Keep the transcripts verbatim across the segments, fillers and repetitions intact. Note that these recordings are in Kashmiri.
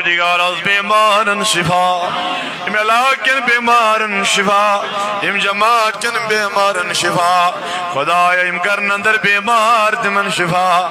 پروردگار، از بیمارن شفا، یم علاقہ کٮ۪ن بیمارن شفا، یم جماعت کٮ۪ن بیمارن شفا۔ خدایا، یم گرن اندر بیمار تمن شفا،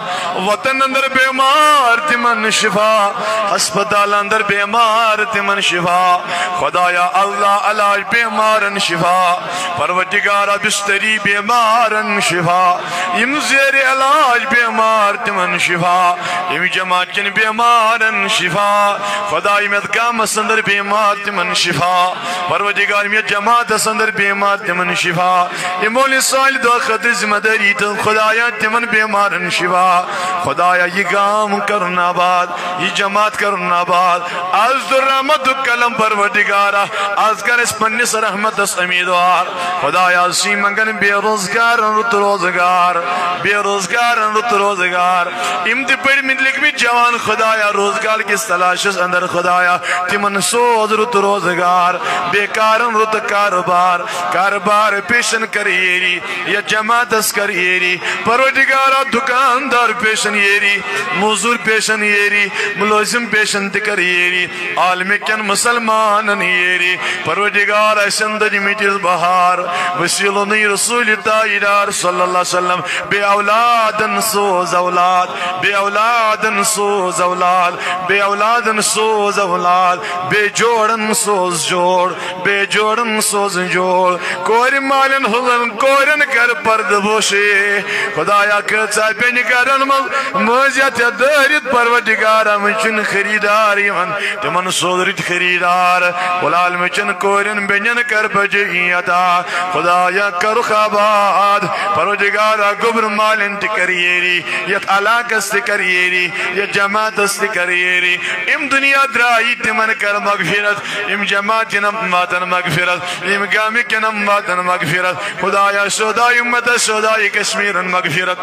وطن اندر بیمار تمن شفا، ہسپتال اندر بیمار تمن شفا۔ خدایا، اللہ علاج بیمارن شفا، پروردگارا، بستری بیمارن شفا، یم زیر علاج بیمار تمن شفا، یم جماعت کٮ۪ن بیمارن شفا۔ خدا، یم یتھ گامس اندر بیمار تمن شفا۔ پروردگار، یم یتھ جماعتس اندر بیمار تمن شفا۔ یم مولوی صالح دعا خاطر ذمہ داری تُل، خدایا، تمن بیمارن شفا۔ خدایا، یہ گام کرن آباد، یہ جماعت کرن آباد۔ از تُل رحمتک قلم، پروردگارا، از کر اسہِ پننس رحمتس امیدوار۔ خدایا، از چھِ منگان بے روزگارن رُت روزگار، بے روزگارن رُت روزگار۔ یم تہِ پٔرمٕتۍ لیکھمٕتۍ جوان، خدایا، روزگار کِس تلاشس اندر، خدایا، تمن سوز رُت روزگار، بیکارن رُت کاربار، کاربار پیشن کر ییری، یتھ جماعتس کر ییری۔ پروردگارا، دکاندار پیشن ییری، مزدور پیشن ییری، ملازم پیشن تہِ کر ییری، عالم کٮ۪ن مسلمانن ییری۔ پروردگار، اسن دِتمٕتۍ یُس بہار، وسیلہٕ نٕے رسول تاجدار صلی اللہ علیہ وسلم، بے اولادن سوز اولاد، بے اولادن سوز اولاد، بے اولادن سوز اولاد، بے جوڑن سوز جوڑ، بے جوڑن سوز جوڑ۔ کورِ مالٮ۪ن ہُلن کورٮ۪ن کر پردٕ بوشی۔ خدایا، کۭژاہ بیٚنہِ گرن منٛز مٲنٛزِ ہٮ۪تھ یا دٲرِتھ، پروردگارا، وۄنۍ چھُنہٕ خریدار یِوان، تِمن سوز رٕتۍ خریدار۔ العالمہٕ چٮ۪ن کورٮ۪ن بیٚنٮ۪ن کر بجٲیی عطا۔ خدایا، کرُکھ آباد۔ پروردگارا، گوٚبرٕ مالٮ۪ن تہِ کر ییری، یتھ علاقس تہِ کر ییری، یتھ جماعتس تہِ کر ییری۔ یم دنیا درٛایی، تمن کر مغفرت۔ یم جماعت کٮ۪ن امواتن مغفرت، یم گامہٕ کٮ۪ن امواتن مغفرت۔ خدایا، شہداے امتس، شہداے کشمیرن مغفرت۔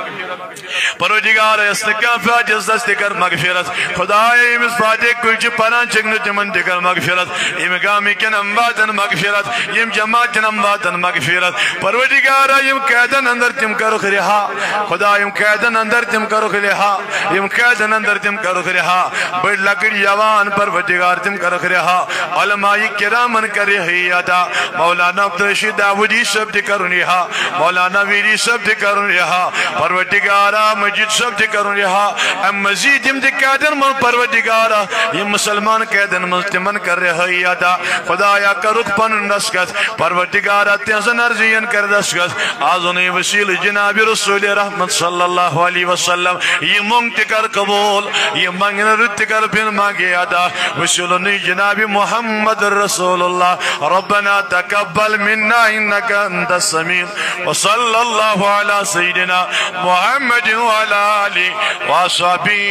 پروردگار، یس نہٕ کانٛہہ فاتحس تس تہِ کر مغفرت۔ خدایا، ییٚمِس فاتحہ کُلۍ چھِ پران چھِکھ نہٕ، تِمن تہِ کر مغفرت۔ یم گامہٕ کٮ۪ن امواتن مغفرت، یم جماعت کٮ۪ن امواتن مغفرت۔ پروردگارا، یم قیدن اندر، تِم کرُکھ رہا۔ خدا، یم قیدن اندر، تِم کرُکھ رہا۔ یم قیدن اندر، تِم کرُکھ رہا۔ بٔڑۍ لۄکٕٹۍ جوان، پروردگار، تِم کرُکھ رہا۔ علماء کرامن کر رہٲیی عطا۔ مولانا عبدالرشید داودی صٲب تہِ کرُن رہا۔ مولانا ویری صٲب تہِ کرُن رہا۔ پروردگارا، مجید صٲب تہِ کرُن رہا۔ امہِ مزید یم تہِ قیدن منٛز، پروردگارا، یم مسلمان قیدن منٛز، تِمن کر رہٲیی عطا۔ خدایا، کرُکھ پنُن نسکت۔ پروردگارا، تہنٛزن عرضین کر دستخط۔ از اوٚنُے وسیلہٕ جناب رسول رحمت صلی اللہ علیہ وسلم۔ یہ مۄنگ تہِ کر قبول، یہ منگن رٕت تہِ کر بن مانگے عطا۔ وسیلہٕ نُے جناب محمد رسول اللہ۔ ربنا تقبل منا انك انت السميع۔ وصلى الله على سيدنا محمد وعلى آله وصحبه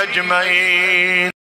أجمعين۔